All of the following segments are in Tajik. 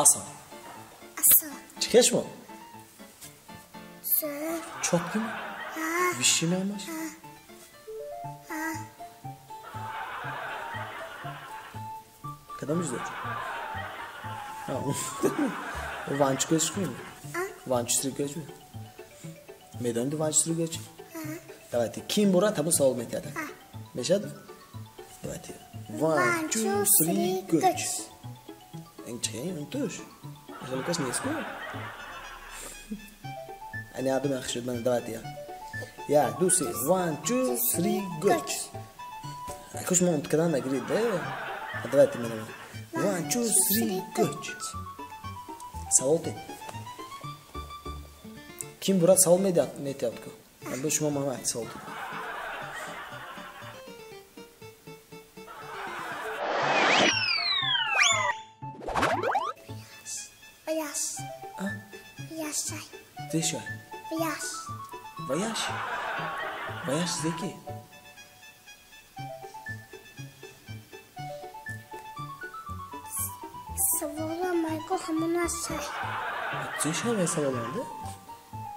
Асан. Асан. Чӣ хел шумо? Зӯр. Чёткими? Вишими ҳамаш? Кадомиш зӯр? One two гӯш кунем? One two three гӯш медонед one two three гӯш? Давайте ким бурад ҳамон савол метиҳад. Мешавад? Давайте. One two three гӯш. Ин чӣ? Ин туш? Хеле кас нест ку? Ани аб нахшуд ман давайте я. Як, ду, се. One two three гӯш. Акуш мо унт кардан нагирид, да? Давайте менавам. One two three гӯш. Савол те. Ким бурад савол метиҳад ку? Бо шумо ман савол дидам. Ваяш. Ваяшай. Зешай? Ваяш. Ваяш? Ваяш зеки? Савола майко ҳамонашай. Зешай вай саволанда?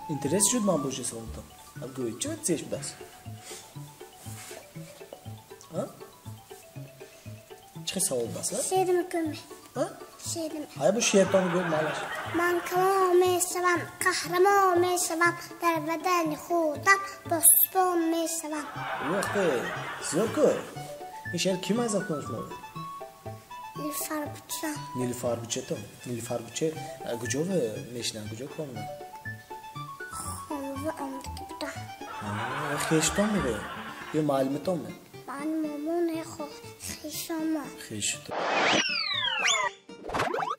Интерес шуд ман боши саволтон. Гӯй, чӣ зеш будааст? Чӣ хел савол будааст? Шеър мекунем. Шеър. Ая бо шеъртон гӯй малаш. Ман калон мешавам, қаҳрамон мешавам, дар бадани худам посбон мешавам. Вақте зӯр ку? Ин шеър ким айзад кунад шумо? Нилуфар буча. Нилуфар бучатон. Нилуфар буча куҷо мешинад, куҷо кор мекунад? Хонава омадагӣ буда. Хештон мегӯяд ё муаллиматон ме? Ман момоне хешома. Хешто.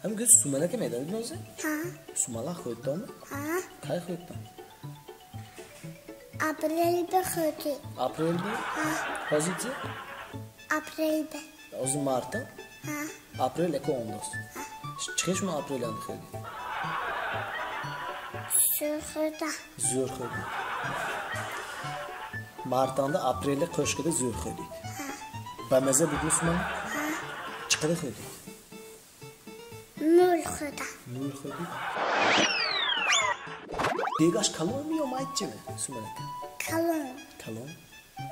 Ҳам гӯ сумалака медонед нозе? Ҳа. Сумалак хӯрдтон? Ҳа. Кай хӯрдтон? Апрелбе хӯрдӣ. Апрелбе? Ҳа. Ҳозир чи? Апрелбе. Ҳозир марта? Ҳа. Апрел эко омдост. Ҳа. Чӣ хел шумо апреланда хӯрдед? Зӯр хӯрда. Зӯр хӯрдед. Мартанда апреле қӯшкада зӯр хӯрдед. Ҳа. Ба маза будми сумалак? Ҳа. Чӣ қадар хӯрдед? Мӯл хӯрда. Мӯл хӯрдед? Дегаш калонми ё майдчими сумалак? Калон. Калон?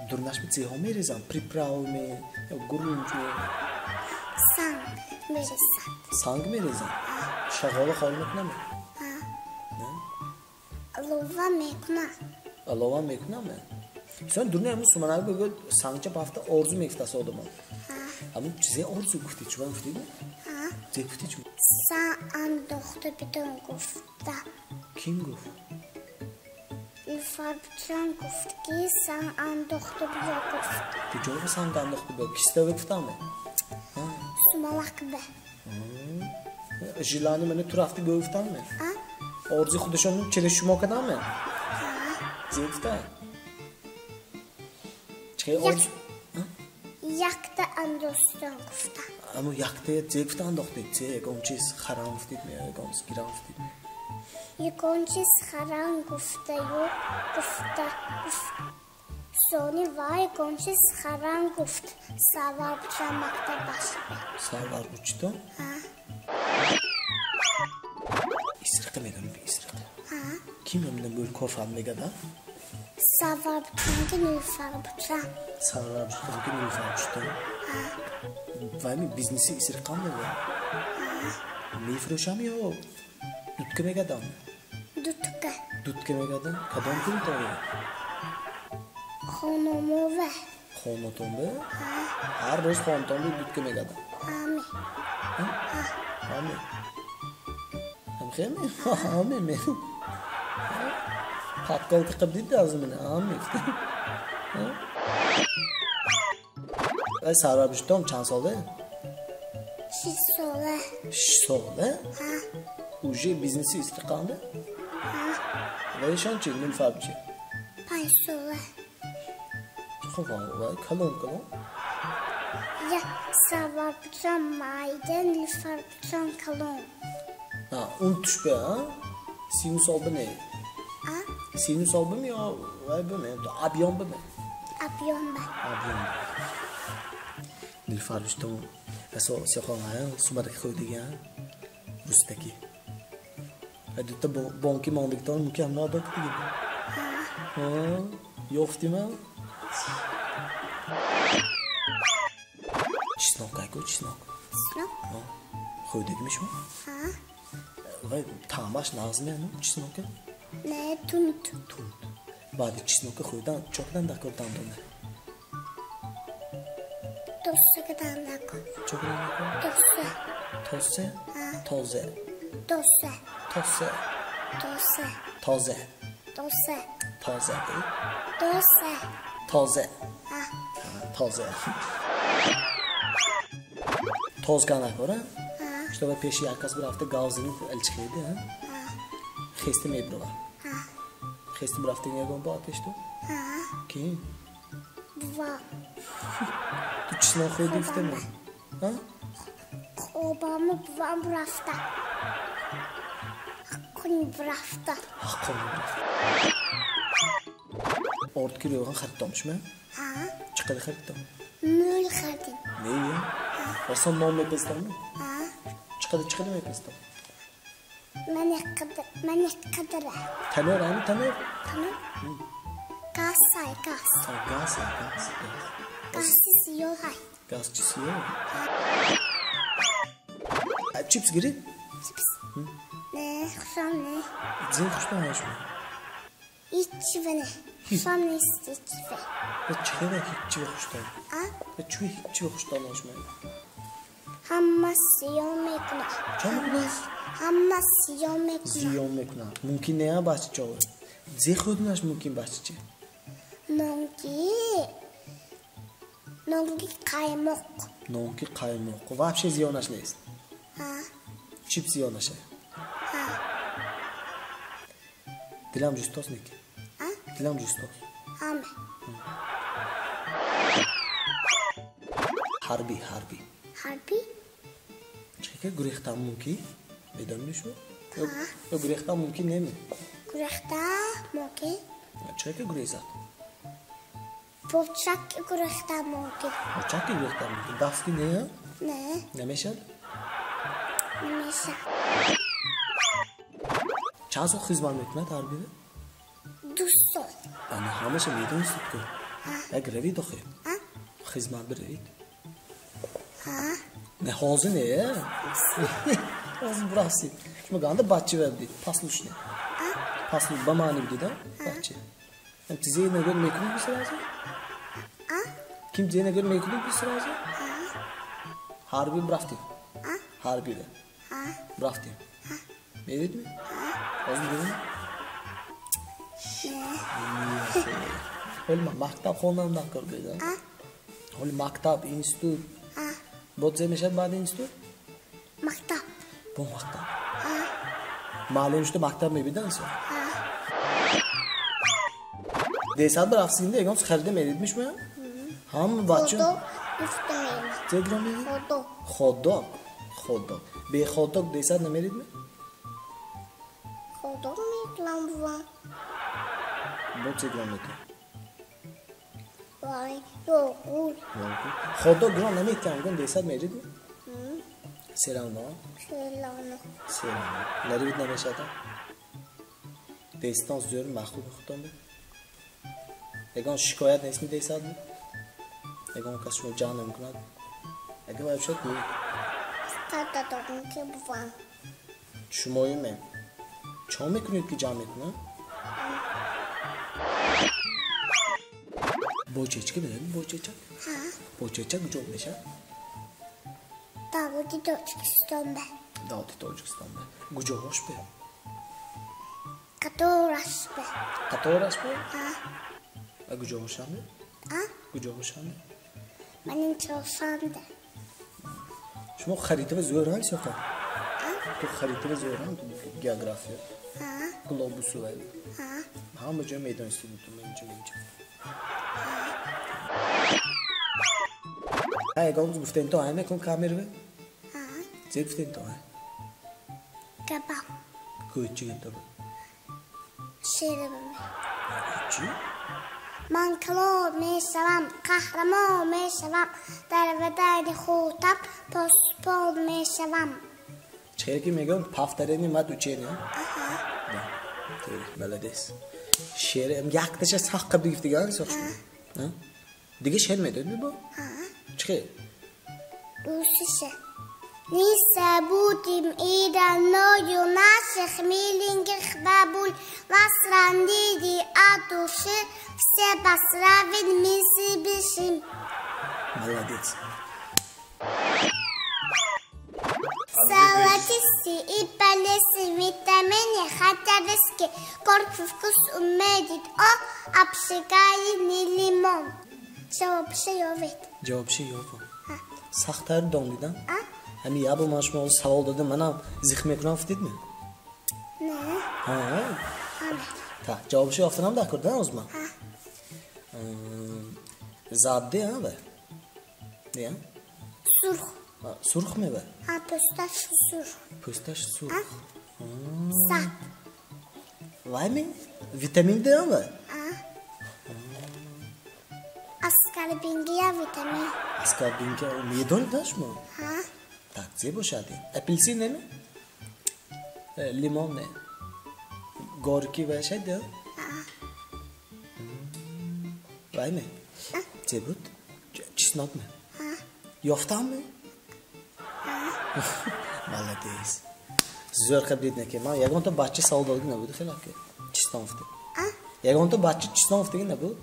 Дурнашми цеҳо мерезанд? Приправами ё гурунҷми? Санг мерезанд. Санг мерезанд? Шағола холӣ мекунам? Ҳа. Не? Алова мекунад. Алова мекунам? Сон дурни ҳамун сумалак бигӯяд сангча пафта орзу мегуфтаст одамон. Ҳа. Ҳамун чизе орзу гуфтед, чӣ гуфтед? Ҳа. Зе гуфтед чӣ? Санг андохта бидон гуфта. Ким гуфт? Нилуфар бучан гуфт, ки санг андохта биё гуфт. Куҷо санг андохта биё? Кистава гуфтаме? Сумалак бе. Жилани мани ту рафти гӯ гуфтаме? А? Орзуи худашон через шумо кардаме? Ҳа. Зе гуфта? Чӣ орзу? Якта андохтан гуфта. Аммо якта зе гуфта андохтед? Зе ягон чиз харам гуфтед ме, ягон чиз гирам гуфтед? Ягон чиз харам гуфтаю гуфта гуфт. Сони ва ягон чиз харам гуфт. Савар буча мактабаш бе. Савар бучито? Ҳа. Исриқа медонед бе исриқа? Ҳа. Ким ҳамина мӯл кор фаҳм мегада? Савар бучанки Нилуфар буча. Савар бучанки Нилуфар бучито? Ҳа. Вайми бизнеси исриқам мега? Ҳа. Мефурӯшам ё дудка мегадам? Дудка. Дудка мегадам? Кадом кунтоя? Хономове. Хонотонбе? Ҳа. Ҳар рӯз хонотонбе дудка мегадам? Ҳами. Ҳа? Ҳами. Ҳамхеми? Ҳами ме. Подколка қилib deydi hozir meni. Ҳами. Сарвар бучитон чанд сола? Шиш сола. Шиш сола? Ҳа. Уже бизнеси истиқанда? Ҳа. Ва ишон чи? Нилуфар бучи? 5 сола. Хуб, вай калон калон. Я Сарвар бучан майда, Нилуфар бучан калон. Ҳа, он тушба, ҳа? Сину солба не? А? Сину солбами ё вай бими? Объём бими? Объём ба. Объём. Нилуфар бучитон расо сехонгаyan сумалак хӯрдиган. Рустаки. Дута бонки мондагитон мумкин ҳам надод дига. Ҳа. Ёфтима? Чеснок айко, чеснок. Чеснок? Ҳа. Хӯрдагими шумо? Ҳа. Вай таъмаш нағз меану чеснока? Не, тунд. Тунд. Баъди чеснока хӯрдан чо кардан дар кор дандона? Тоса кардан дар кор. Чо кардан дар кор? Тоса. Тоса? Ҳа. Тозе. Тоса. Тоса. Тоса. Тозе. Тоса. Тозе. Тоса. Тозе. Ҳа. Тозе. Тоз кардан дар кор, а? Ҳа. Чтобы пеши як кас бирафта гав зани элчихеди, а? Ҳа. Хести мебирова. Ҳа. Хести бирафта ягон бо пеш ту? Ҳа. Ки? Бува. Ту чеснок хӯрдӣ гуфтами? Ҳа? Обама бувам бирафта. Ҳаққони бирафта. Ҳаққони бирафта. Ордки рӯған хариддом шума? Ҳа. Чӣ қадар хариддом? Мӯл харидем. Не? Осон нон мепездомми? Ҳа. Чӣ қадар мепездом? Ман қадара. Танор ани танор? Танор? Газ ай, газ. Газ, газ, газ. Гази сиёҳ ай. Газ чи сиёҳ? Чипс гирид? Чипс? Не, хушам не. Зин хушам не шумо? Ҳичве не. Хушам нест ҳичве. Чӣ хела ҳичве хуштон? А? Чӣ ҳичве хуштон шумо? Ҳама зиён мекунад. Чӣ мекунад? Ҳама зиён мекунад. Зиён мекунад. Мумкин не бачачо? Зе хӯрданаш мумкин бачаче? Нонки. Нонки қаймоқ. Нонки қаймоқ. Вообще зиёнаш нест. Ҳа. Чипс зиёнаша? Ҳа. Дилам ҷустос неки? А? Дилам ҷустос. Ҳаме. Ҳарбӣ, ҳарбӣ. Ҳарбӣ? Чӣ ка гурехтан мумкин? Медонӣ шумо? Ҳа. Ё гурехтан мумкин неми? Гурехтан мумкин. Чӣ ка гурезад? Почак гурехтан мумкин. Почак гурехтан мумкин. Даст ки не? Не. Намешад? Намешад. Чанд сол хизмат мекунад ҳарбида? 2 сол. Ана ҳамаша медонистед ку? Ҳа. Як равид охир. Ҳа? Хизмат биравид. Ҳа. Не, ҳозир не. Ҳозир бурафсид. Шумо ганда бача будед, послушный. А? Послуш ба маъни будед, а? Бача. Ҳам ти зеҳ нагӯр мекунед би сразу? А? Ким зеҳ нагӯр мекунед би сразу? Ҳа. Ҳарби бурафтем. А? Ҳарбида. Ҳа. Бурафтем. Ҳа. Меридми? Ҳа. Ҳозир бирем? Не. Ҳоли мактаб хондан накор беда. А? Ҳоли мактаб, институт. А? Бод зе мешавад баъди институт? Мактаб. Бо мактаб. А? Маълум шуда мактаб мебидан инсон? А. Десад бирафсинда ягон харида меридми шумо? Ҳама бача. Ходок гуфта мерид. Зе гиром мерид? Ходок. Ходок. Ходок. Бе ходок десад намеридми? Ходок мекунам бува. Бо зе гиром метавон? Вай, йогурт. Йогурт. Ходок гиром наметавон, гон десад меридми? Серано? Серано. Серано. Наривид намешада? Дестон зӯр махлуб худтон буд? Ягон шикоят нестми десад буд? Ягон кас шумо ҷанг намекунад? Ягон вай шуд ми? Фақат дадом ки бувам. Шумоюме? Чо мекунед ки ҷанг мекунад? Бойчечка медонед бойчечак? Ҳа. Бойчечак куҷо мешавад? Давлати Тоҷикистон бе. Давлати Тоҷикистон бе. Куҷоҳош бе? Қатораш бе. Қатораш бе? Ҳа. Ва куҷоҳошам бе? А? Куҷоҳошам бе? Ман ин Чоршанбе. Шумо харитава зӯрам сиёқа? А? Ту харитава зӯрам география? Ҳа. Глобусу вай. Ҳа. Ҳама ҷо медонисти ту инҷо инҷо. Ҳа, ягон рӯз гуфтем то ҳай мекун камерве? Ҳа. Зе гуфтем то ҳай? Кабаб. Кӯчи гуфта буд? Шербаме. Чӣ? Ман калон мешавам, қаҳрамон мешавам, дар вадари хутаб посбон мешавам. Чӣ Чӣ мегӯям, повторение мать учения. Да. Ты молодец. Шеър якташа сахт қабл гифтиган сох шуд. Дига шеър медонӣ бо? Чӣ хел? Русиша. Не забудем и родною наших миленьких бабуль, вас ранили от души, все поздравить мы спешим. Молодец. Золотистые и полезные витамины, хотя риски, горький вкус умеет, о, обжигает не лимон. Ҷавобша ёвед. Ҷавобша ёвам. Сахттар дон дидам? Ҳами ябо ман шумо савол додам, манам зих мекунам, фитидми? Не. Ҳа. Так, ҷавобша ёфтанам дар кор, да, озма? Забде, ҳа, ва? Не? Сурх. Сурх мева? Ҳа, пӯсташ сурх. Пӯсташ сурх. Саб. Вай ми? Витамин Д, ва? Аскорбинка витамин. Аскорбинка медонед, да, шумо? Ҳа. Так, зе бошад? Апельсин не? Лимон не? Горький бошад, да? Ҳа. Вай ми? Зе буд? Чеснок ми? Ҳа. Ёфтам ми? Ҳа. Молодец. Зӯр қабл дид ки ман ягонта бача савол додги набуд хеле ки чистон гуфта. Ягонта бача чистон гуфтаги набуд?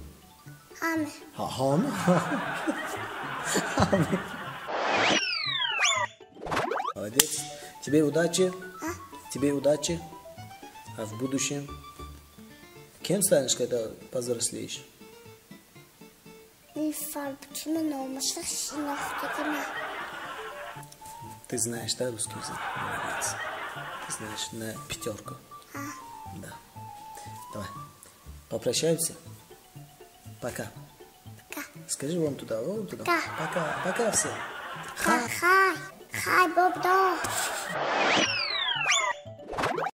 Ҳаме. Ҳа, ҳаме. Ҳаме. Молодец. Тебе удачи. Тебе удачи. А в будущем кем станешь, когда повзрослеешь? Фарбчима номаша шинохтагима. Ты знаешь, да, русский язык? Молодец. Ты знаешь на пятерку. Да. Давай. Попрощаемся? Пока. Пока. Скажи вон туда, вон туда. Пока. Пока. Пока всем. Хай. Хай, Боб, да.